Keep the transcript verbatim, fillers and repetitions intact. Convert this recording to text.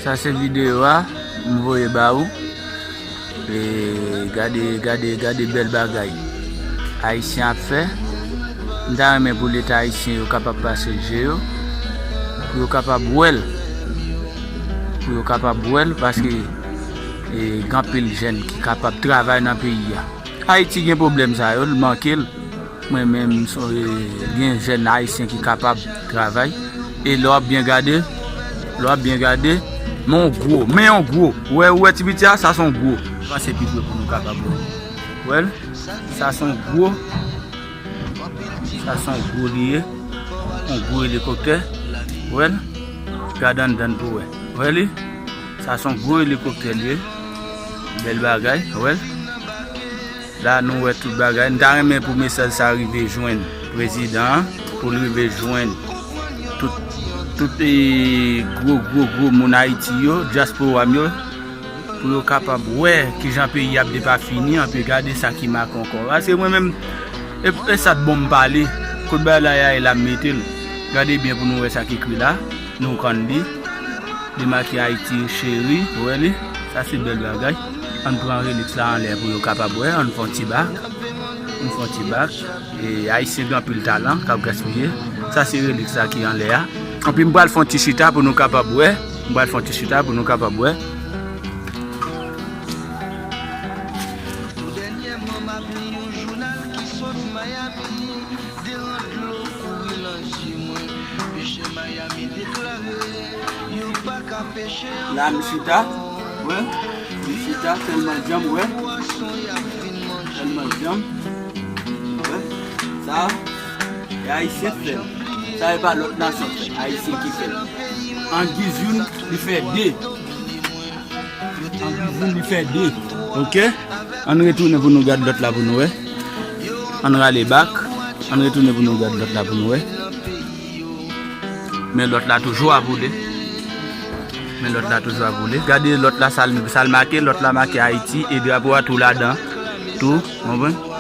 Sa se videyo a m voye ba ou. E, gade, gade, gade bèl bagay Ayisyen ap fè. M ta renmen pou Leta ayisyen yo kapab pase je yo, pou yo kapab wè l, pou yo kapab wè l, paske, e, gen anpil jèn ki kapab travay nan peyi a. Ayiti gen pwoblèm sa yo, l manke l. Mwen menm, m sonje gen jèn ayisyen ki kapab travay. E lè w ap byen gade, lè w ap byen gade, men yon gwo, men yon gwo. Ou wè, ou wè ti piti a, sa se yon gwo. Pase pi pre pou nou kapab wè. Ou wè l? Sa se yon gwo, sa se yon gwo li ye. Yon gwo elikoptè. Ou wè l? Gade anndan l pou w wè. Ou wè li? Sa se yon gwo elikoptè li ye. Bèl bagay, ou wè l? La, nou wè tout bagay. M ta renmen pou mesaj sa rive jwenn prezidan an, pou l rive jwenn tout, tout, e, gwo, gwo, gwo moun Ayiti yo, dyaspora m yo, pou yo kapab wè kijan peyi ap depafini, anpi gade sa ki make ankò. Paske mwen menm, e, e sa t bon m pale, kote bagay la ye a, e la m mete l. Gade byen pou nou wè sa ki ekri la, nou konn li. Li make Ayiti cheri, ou wè li? Sa se bèl bagay. Ann pran reliks la anlè pou yo kapab wè. Ann fè yon ti bak. Ann fè yon ti bak. E Ayisyen gen anpil talan k ap gaspiye. Sa se reliks la ki anlè a. Anpi m pral fè yon ti chita pou nou kapab wè. M pral fè yon ti chita pou nou kapab wè. Tou dènyèman, m ap li yon jounal ki sot Miami. Deran dlo kouri nan je mwen. Peche Miami deklare, yo pa ka peche ankò. La, m chita, wè, m chita, tèlman djanm, wè, tèlman djanm, wè, sa, e Ayisyen k fè l, sa e pa lòt nasyon k fè l, Ayisyen ki fè l. An giz youn, li fè de. An giz youn, li fè de. Oke? Ann retounen pou nou gad lòt la pou nou wè. Ann rale bak. Ann retounen pou nou gad lòt la pou nou wè. Men lòt la toujou ap woule. Men lòt la toujou ap woule. Gade lòt la, sa l, sa l make. Lòt la make Ayiti e drapo a tou ladan. Tou, w konprann?